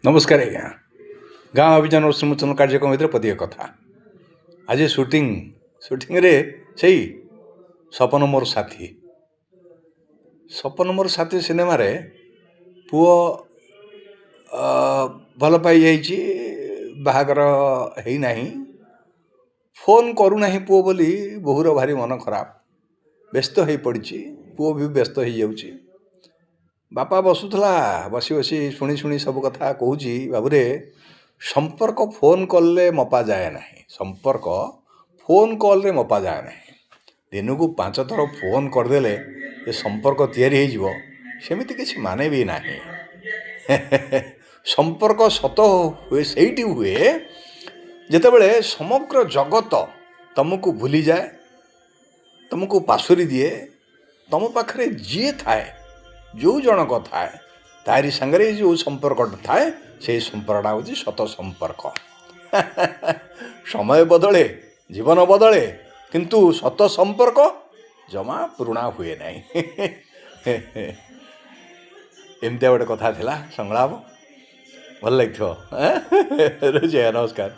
ନମସ୍କାର ଆଜ୍ଞା। ଗାଁ ଅଭିଯାନ ଉନ୍ମୋଚନ କାର୍ଯ୍ୟକ୍ରମ ଭିତରେ ପଦିଏ କଥା। ଆଜି ସୁଟିଂରେ ସେଇ ସପନ ମୋର ସାଥୀ, ସପନ ମୋର ସାଥୀ ସିନେମାରେ ପୁଅ ଭଲ ପାଇଯାଇଛି, ବାହାଘର ହେଇନାହିଁ, ଫୋନ୍ କରୁନାହିଁ ପୁଅ ବୋଲି ବୋହୂର ଭାରି ମନ ଖରାପ, ବ୍ୟସ୍ତ ହେଇପଡ଼ିଛି। ପୁଅ ବି ବ୍ୟସ୍ତ ହେଇଯାଉଛି। ବାପା ବସୁଥିଲା, ବସି ବସି ଶୁଣି ଶୁଣି ସବୁ କଥା କହୁଛି, ବାବୁରେ, ସମ୍ପର୍କ ଫୋନ୍ କଲ୍ରେ ମପା ଯାଏ ନାହିଁ। ସମ୍ପର୍କ ଫୋନ୍ କଲ୍ରେ ମପା ଯାଏ ନାହିଁ। ଦିନକୁ 5 ଥର ଫୋନ୍ କରିଦେଲେ ଏ ସମ୍ପର୍କ ତିଆରି ହେଇଯିବ, ସେମିତି କିଛି ମାନେ ବି ନାହିଁ। ସମ୍ପର୍କ ସତ ହୁଏ ସେଇଠି ହୁଏ ଯେତେବେଳେ ସମଗ୍ର ଜଗତ ତୁମକୁ ଭୁଲିଯାଏ, ତୁମକୁ ପାଶୋରି ଦିଏ। ତୁମ ପାଖରେ ଯିଏ ଥାଏ, ଯେଉଁ ଜଣକ ଥାଏ, ତାରି ସାଙ୍ଗରେ ଯେଉଁ ସମ୍ପର୍କଟା ଥାଏ, ସେଇ ସମ୍ପର୍କଟା ହେଉଛି ସତ ସମ୍ପର୍କ। ସମୟ ବଦଳେ, ଜୀବନ ବଦଳେ, କିନ୍ତୁ ସତ ସମ୍ପର୍କ ଜମା ପୁରୁଣା ହୁଏ ନାହିଁ। ଏମିତିଆ ଗୋଟେ କଥା ଥିଲା ସଂଳାପ। ଭଲ ଲାଗିଥିବ। ରହୁଛି ଆଜ୍ଞା, ନମସ୍କାର।